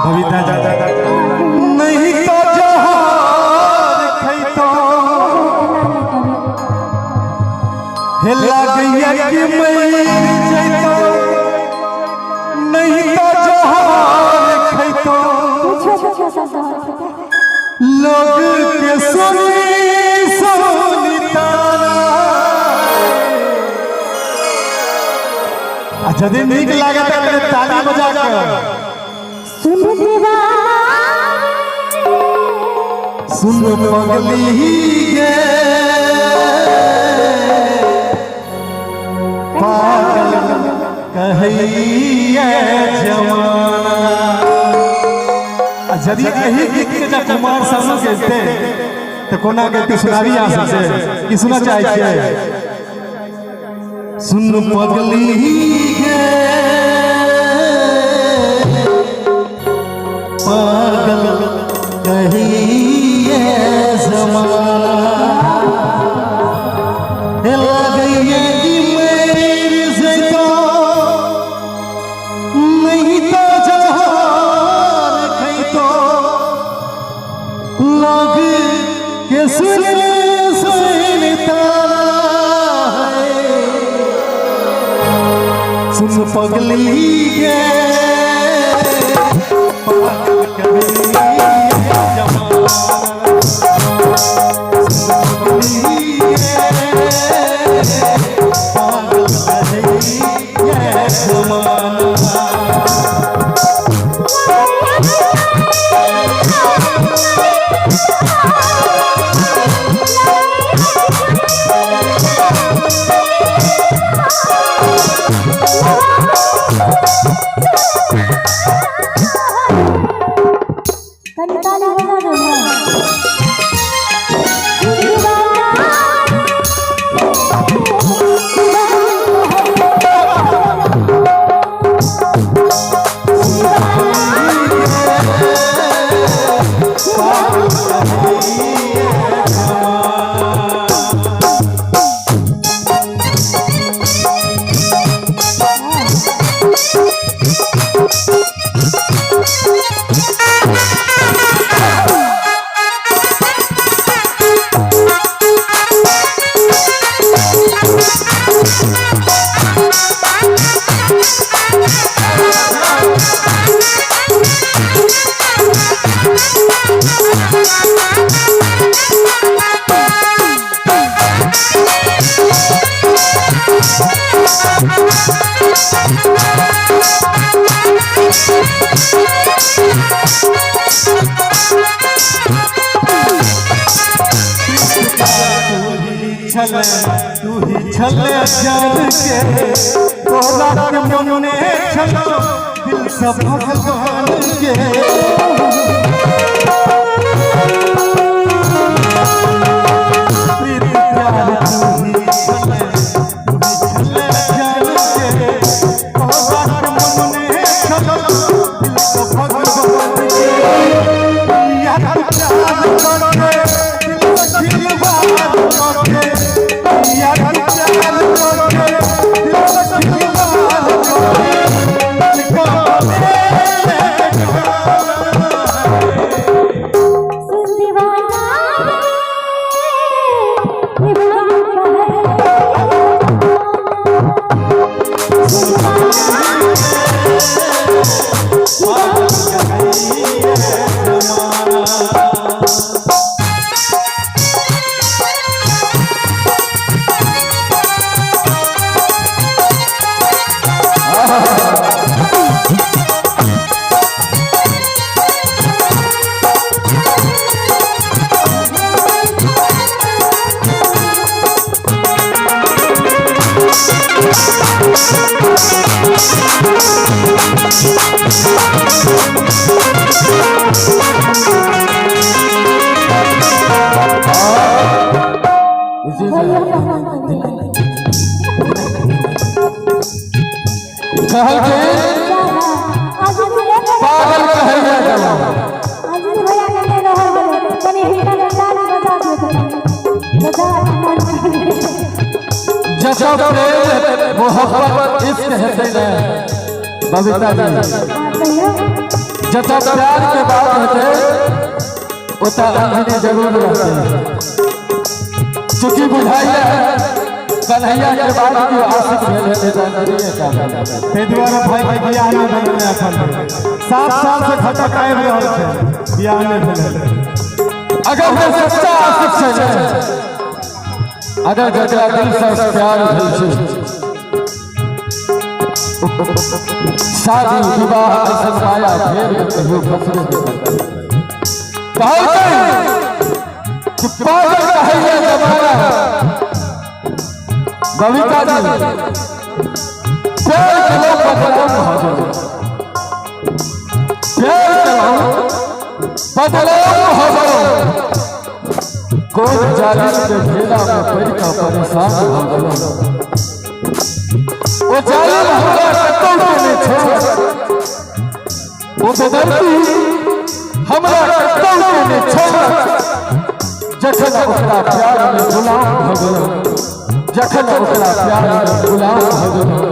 बबीता जी नहीं तो जहर खैतो हे लागैया कि मर जैतो नहीं तो जहर खैतो लोग के सुनी सुनी ताना। आ यदि नीक लागत त ताली बजा के सुन दीवाना सुन पगली गे पागल कहैया जमाना। आ यदि एही गीत के जब कुमार सानू गैते तो कोना गैते सुनाबी अहाँ सबसे की सुना चाहै छियै? सुन पगली गे पागल कहिए जमाना हे लगैये कि मेरी जैतो नहीं तो जहर खैतो लोग के सुन सुन ताना है। सुन पगली गे पागल कहिए जमाना। सुन पगली गे पागल कहिए जमाना। कनी ताली बजा दो ना। सुन दीवाना छले तू ही छले जान के तोरा के मने छलो दिल से भगवान के। प्रीत प्यार तू ही छले जान के तोरा के मने छलो दिल से भगवान के। यार प्यार करके दिल से खिलवाड़ करके यार प्यार करके दिल से खिलवाड़ करके सुन दीवाना निभाना कहल के पागल कहैया जमाना। जब प्रेम मोहब्बत इश्क हेतै ने बबीता जी, हाँ कहियो। जतऽ प्यार के बात हेतै ओतऽ अंजनी जरूर रहतै। चूँकि बुझाइए कन्हैया के बाद केओ आशिक भेल हेतै तऽ अंजनीये टा भेल हेतै। ताहि दुआरे भाई के बियाह नहि भेलै एखन। 7 साल से खटक आबि रहल छै, बियाह नहि भेलै। अगर कोई सच्चा आशिक छै ने, अगर जकरा दिल से प्यार भेल छै, शादी विवाह ऐसन माया फेर कहियो फंसबे नहि करतै। कहलकै कि पागल कहैया जमाना, बबीता जी, प्यार के लोग बदनाम भऽ गेल, प्यार के लोग बदनाम भऽ गेल, कोन जालिम के घेरा में पड़ि कऽ परेशान भऽ गेलहुँ। ओ जालिम हमरा कतौ के नहि छोड़त, ओ बेदर्दी हमरा कतौ के नहि छोड़त, जखन ओकरा प्यार में गुलाम भऽ गेलहुँ, जखन ओकरा प्यार में गुलाम भऽ गेलहुँ।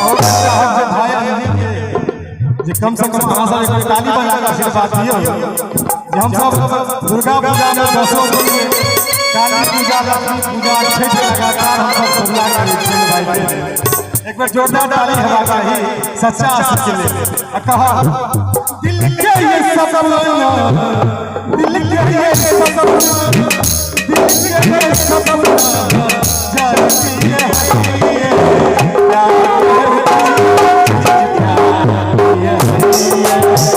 और चाहब जे भाई अंजनी के जे कम से कम अहाँ सब एक ताली बजा के आशीर्वाद दियौ जे हम सब दुर्गा पूजा में दसों दिन में काली पूजा, लक्ष्मी पूजा, छठि लगातार हम सब कबुला करै छियै। भाई के एक बेर जोरदार ताली हेबाक चाही सच्चा आशिक के लेल। आ कह दिल के ये सपना, दिल के ये सपना, दिल के ये सपना जलती है ये प्यार दिल के ये सपना।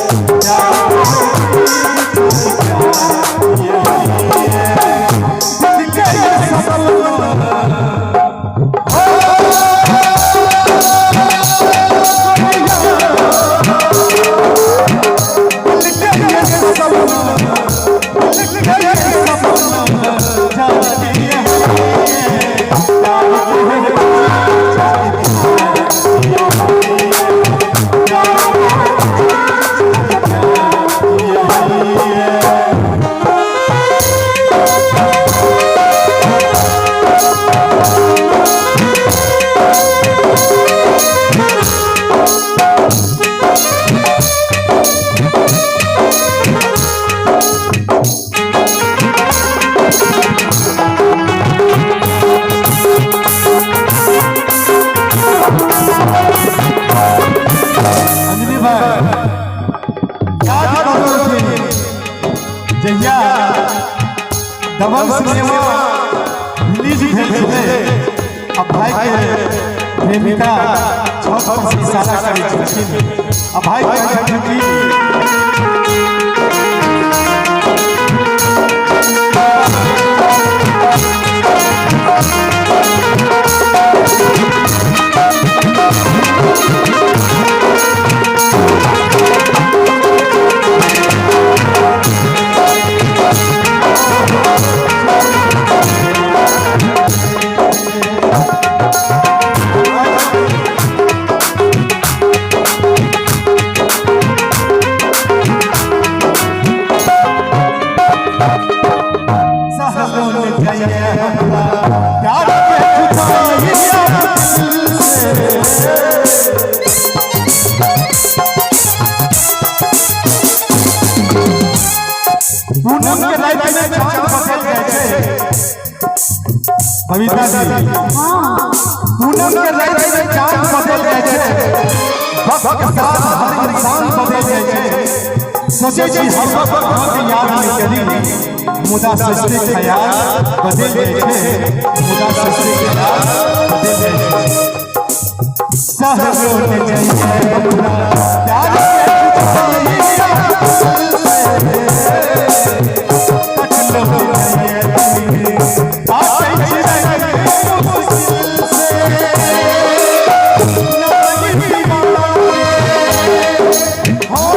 दिल के ये सपना, दिल के ये सपना जलती है अंजलि भाई, याद करो कि जहिया दबंग सिनेमा रिलीज भेल छलै, आ भाई के प्रेमिका छत पर से इशारा करै छलखिन आ भाई कहै छलखिन कि सहलो ने जाइए हमरा प्यार के जुदाई दिल से। पूनम के रात में चांद बदल जाइ छै। बबीता जी, पूनम के रात में चांद बदल जाइ छै, वक्त के साथ हर इंसान बदल जाइ छै। सोचै छी हर वक्त अहाँके याद नहि करी, मुदा सोचते ख्याल बदल जाइ छै, मुदा सोचते ख्याल बदल जाइ छै। सहलो ने जाइए अपना प्यार के जुदाई कटलो जाइए बात चिड़ै मुश्किल से नहीं दीवाना हो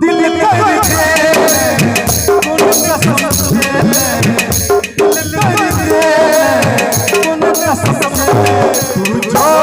दिल कर दे कौन कसम दे दिल कर दे कौन कसम दे तू जो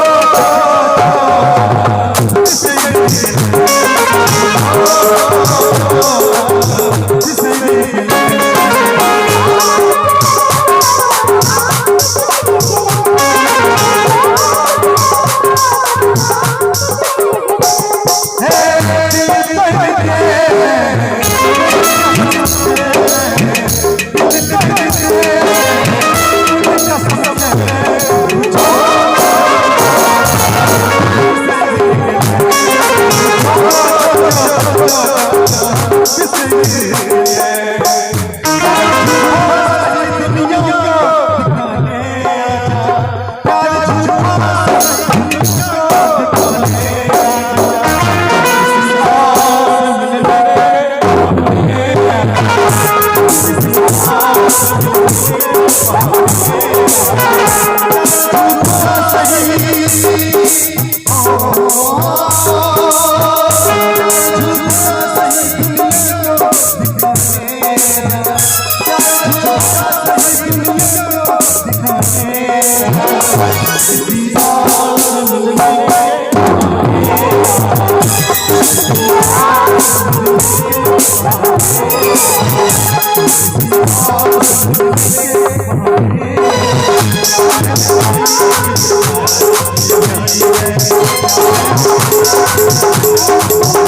Thank